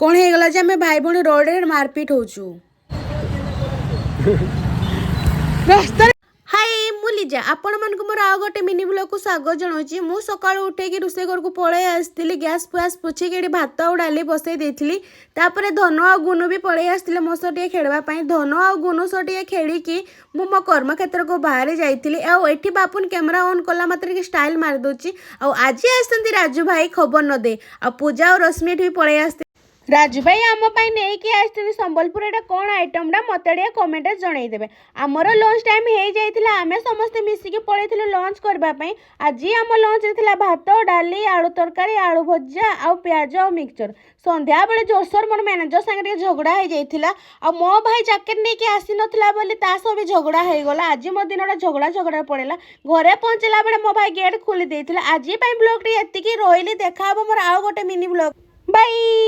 କ'ଣ ହେଇଗଲା ଯେ ଆମେ ଭାଇ ଭଉଣୀ ରୋଡ଼ରେ ମାରପିଟ ହଉଛୁ ରାସ୍ତାରେ। ହାଇ, ମୁଁ ଲିଜା, ଆପଣମାନଙ୍କୁ ମୋର ଆଉ ଗୋଟେ ମିନି ବ୍ଲଗ୍କୁ ସ୍ୱାଗତ ଜଣାଉଛି। ମୁଁ ସକାଳୁ ଉଠେଇକି ରୋଷେଇ ଘରକୁ ପଳେଇ ଆସିଥିଲି। ଗ୍ୟାସ୍ ଫ୍ୟାସ୍ ପୋଛିକି ଏଠି ଭାତ ଆଉ ଡାଲି ବସେଇ ଦେଇଥିଲି। ତାପରେ ଧନ ଆଉ ଗୁନୁ ବି ପଳେଇ ଆସିଥିଲେ ମୋ ସହ ଟିକେ ଖେଳିବା ପାଇଁ। ଧନ ଆଉ ଗୁନୁ ସହ ଟିକେ ଖେଳିକି ମୁଁ ମୋ କର୍ମକ୍ଷେତ୍ରକୁ ବାହାରି ଯାଇଥିଲି। ଆଉ ଏଠି ବାପୁନ କ୍ୟାମେରା ଅନ୍ କଲା ମାତ୍ରେ ଷ୍ଟାଇଲ୍ ମାରିଦେଉଛି। ଆଉ ଆଜି ଆସିଛନ୍ତି ରାଜୁ ଭାଇ ଖବର ନ ଦେଇ। ଆଉ ପୂଜା ଆଉ ରଶ୍ମି ଏଠି ବି ପଳେଇ ଆସିଥିଲେ। ରାଜୁ ଭାଇ ଆମ ପାଇଁ ନେଇକି ଆସିଛନ୍ତି ସମ୍ବଲପୁର। ଏଇଟା କ'ଣ ଆଇଟମଟା, ମୋତେ ଟିକେ କମେଣ୍ଟରେ ଜଣେଇଦେବେ। ଆମର ଲଞ୍ଚ ଟାଇମ୍ ହେଇଯାଇଥିଲା। ଆମେ ସମସ୍ତେ ମିଶିକି ପଳେଇଥିଲୁ ଲଞ୍ଚ କରିବା ପାଇଁ। ଆଜି ଆମ ଲଞ୍ଚରେ ଥିଲା ଭାତ, ଡାଲି, ଆଳୁ ତରକାରୀ, ଆଳୁ ଭଜା ଆଉ ପିଆଜ ଆଉ ମିକ୍ସଚର। ସନ୍ଧ୍ୟାବେଳେ ଜୋରସୋର ମୋର ମ୍ୟାନେଜର ସାଙ୍ଗେ ଟିକେ ଝଗଡ଼ା ହେଇଯାଇଥିଲା। ଆଉ ମୋ ଭାଇ ଜ୍ୟାକେଟ୍ ନେଇକି ଆସିନଥିଲା ବୋଲି ତା ସହ ବି ଝଗଡ଼ା ହେଇଗଲା। ଆଜି ମୋ ଦିନଟା ଝଗଡ଼ା ଝଗଡ଼ା ପଡ଼ିଲା। ଘରେ ପହଞ୍ଚିଲା ବେଳେ ମୋ ଭାଇ ଗେଟ୍ ଖୋଲି ଦେଇଥିଲା। ଆଜି ପାଇଁ ବ୍ଲଗ୍ଟି ଏତିକି ରହିଲି। ଦେଖା ହବ ମୋର ଆଉ ଗୋଟେ ମିନି ବ୍ଲଗ୍। ବାଇ।